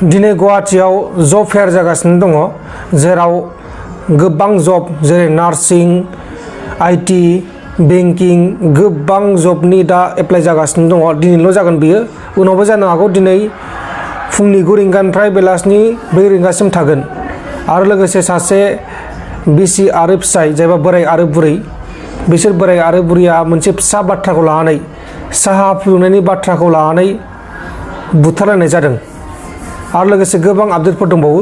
दिनै गुवाहाटीआव जब फेयार जागासिनो दङ, जेराव गोबां जब जेरै नार्सिं, आईटी, बेंकिं गोबां जबनि दा एप्लाइ जागासिनो दङ। दिनैल' जागोन बियो, उनावबो जानो हागौ। दिनै फुंनि 9 रिंगानिफ्राय बेलासिनि 4 रिंगासिम थागोन। आरो लोगोसे सासे बिसि आरो फिसाय जायबा बोराय आरो बुरै, बिसोर बोराय आरो बुरैया मोनसे फिसा बाथ्राखौ लानानै, साहा फुदुंनायनि बाथ्राखौ लानानै बुथारलायनाय जादों। आरो लोगोसे गोबां आपडेटफोर दंबावो।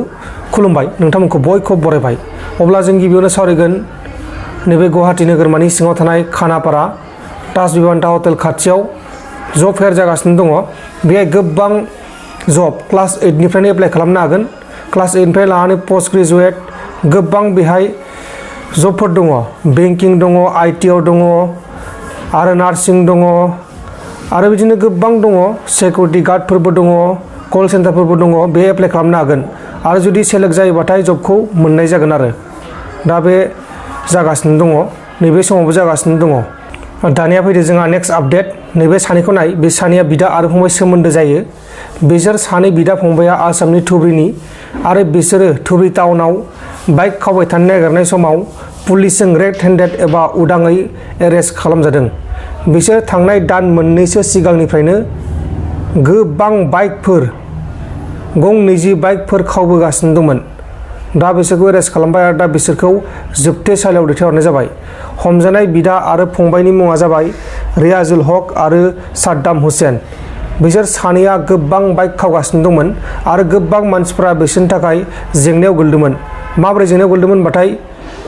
खुलुमबाय, नोंथांमोनखौ बयखौबो बरायबाय। अब्ला जों गिबियावनो सावरायगोन नैबे गुवाहाटी नोगोरमानि सिङाव थानाय खानापारा ताज भिभान्ता हटेल खाथियाव जब फेयार जागासिनो दङ। बेहाय गोबां जब क्लास 8 निफ्रायनो एप्लाइ खालामनो हागोन। क्लास 8 निफ्राय लानानै पोस्ट ग्रेजुवेट गोबां बेहाय जबफोर दङ। बेंकिं दङ, आईटीआव दङ, आरो नार्सिं दङ, आरो बिदिनो गोबां दङ। सिकिउरिटि गार्डफोरबो दङ, कल सेन्टारफोरबो दङ। बे एप्लाइ खालामनो हागोन आरो जुदि सेलेक्ट जायोबाथाय जबखौ मोननाय जागोन। आरो दा बे जागासिनो दङ, नैबे समावबो जागासिनो दङ। दानिया फैदो जोंहा नेक्स्ट आपडेट। नैबे सानैखौ नाय, बे सानैया बिदा आरो फंबाय सोमोन्दो जायो। बिसोर सानै बिदा फंबाया आसामनि धुबुरीनि, आरो बिसोरो धुबुरी टाउनाव बाइक खावबाय थानो नागिरनाय समाव पुलिसजों रेड हेन्डेड एबा उदाङै एरेस्ट खालामजादों। बिसोर थांनाय दान मोननैसो सिगांनिफ्रायनो गोबां बाइकफोर, गं 20 बाइकफोर खावबोगासिनो दंमोन। दा बिसोरखौ एरेस्ट खालामबाय आरो दा बिसोरखौ जोबथेसालियाव दैथायहरनाय जाबाय। हमजानाय बिदा आरो फंबायनि मुङा जाबाय रियाजुल हक आरो साद्दाम हुसैन। बिसोर सानैया गोबां बाइक खावगासिनो दंमोन आरो गोबां मानसिफ्रा बिसोरनि थाखाय जेंनायाव गोलैदोंमोन। माबोरै जेंनायाव गोलैदोंमोन होनबाथाय,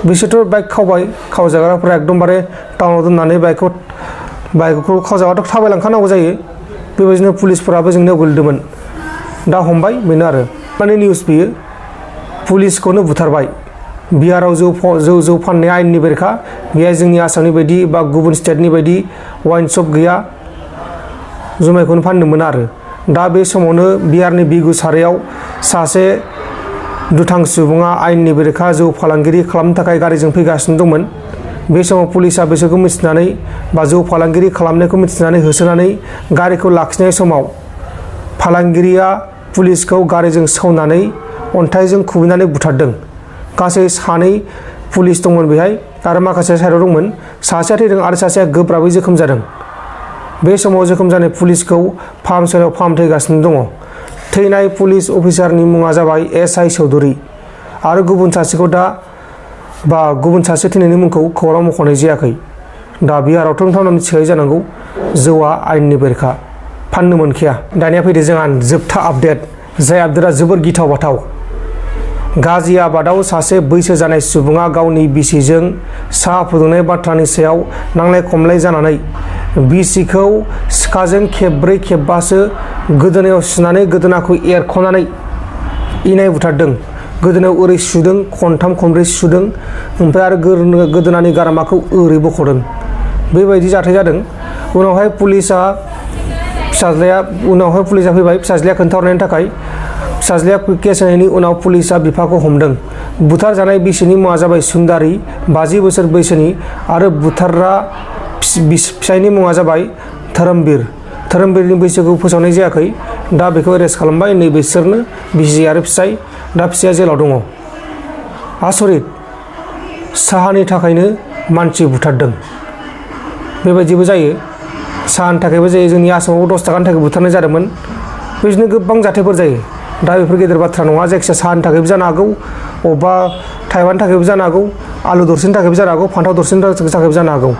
बिसोरथ' बाइक खावबाय, खावजाग्राफोरा एकदमबारे टाउनाव दोननानै बाइकखौ खावजाबाथ' थाबायलांखानांगौ जायो। बेबायदिनो पुलिसफोराबो जेंनायाव गोलैदोंमोन। दा हमबाय, बेनो आरो माने निउस बियो। पुलिसखौनो बुथारबाय। बिहाराव जौ फाननाया आयेननि बेरेखा। बेहाय जोंनि आसामनि बायदि बा गुबुन स्टेटनि बायदि वाइन शप गैया, जुमायखौनो फाननो मोना। आरो दा बे समावनो बिहारनि बेगुसरायाव सासे दुथां सुबुङा आयेननि बेरेखा जौ फालांगिरि खालामनो थाखाय गारिजों फैगासिनो दंमोन। बे समाव पुलिसा बिसोरखौ मिथिनानै बा जौ फालांगिरि खालामनायखौ मिथिनानै होसोनानै गारिखौ लाखिनाय समाव फालांगिरिया पुलिसखौ गारिजों सौनानै अन्थाइजों खुबैनानै बुथारदों। गासै 2 पुलिस दंमोन बेहाय, आरो माखासे साइडआव दंमोन। सासेया थैदों आरो सासेया गोब्राबै जोखोम जादों। बे समाव जोखोम जानाय पुलिसखौ फाहामसालियाव फाहामथायगासिनो दङ। थैनाय पुलिस अफिसारनि मुङा जाबाय SI चौधुरी, आरो गुबुन सासे थैनायनि मुंखौ खौरां मख'नाय जायाखै। दा बिहारावथ' नोंथांमोना मिथिखायो जानांगौ, जौआ आयेननि बेरेखा, फाननो मोनखाया। दानिया फैदो जोंहा जोबथा आपडेट, जाय आपडेटआ जोबोर गिथाव बाथाव। गाजियाबादाव सासे बैसो जानाय सुबुङा गावनि बिसिजों साहा फुदुंनाय बाथ्रानि सायाव नांलाय खमलाय जानानै बिसिखौ सिखाजों 4-5सो गोदोनायाव सुनानै गोदोनाखौ एरख'नानै इनाय बुथारदों। गोदोनायाव ओरै सुदों, 3-4 सुदों, ओमफ्राय आरो गोदोनानि गारामाखौ ओरै बख'दों। बेबायदि जाथाय जादों। उनावहाय पुलिसा फैबाय फिसाज्लाया खोन्थाहरनायनि थाखाय। फिसाज्लाया केस होनायनि उनाव पुलिसा बिफाखौ हमदों। बुथारजानाय बिसिनि मुङा जाबाय सुन्दारी, 50 बोसोर बैसोनि, आरो बुथारग्रा फिसायनि मुङा जाबाय धर्मबीर। धर्मबीरनि बैसोखौ फोसावनाय जायाखै। दा बेखौ एरेस्ट खालामबाय। नै बिसोरनो बिसि आरो फिसाय। दा फिसाया जेलाव दङ। आसरित, साहानि थाखायनो मानसि बुथारदों। बेबायदिबो जायो, साहानि थाखायबो जायो। जोंनि आसामाव 10 थाखानि थाखाय बुथारनाय जादोंमोन। बिदिनो गोबां जाथायफोर जायो। दा बेफोर गेदेर बाथ्रा नङा। जायखिजाया साहानि थाखायबो जानो हागौ, अबेबा थाइबानि थाखायबो जानो हागौ, आलु दरसेनि थाखायबो जानो हागौ, फान्थाव दरसेनि थाखायबो जानो हागौ।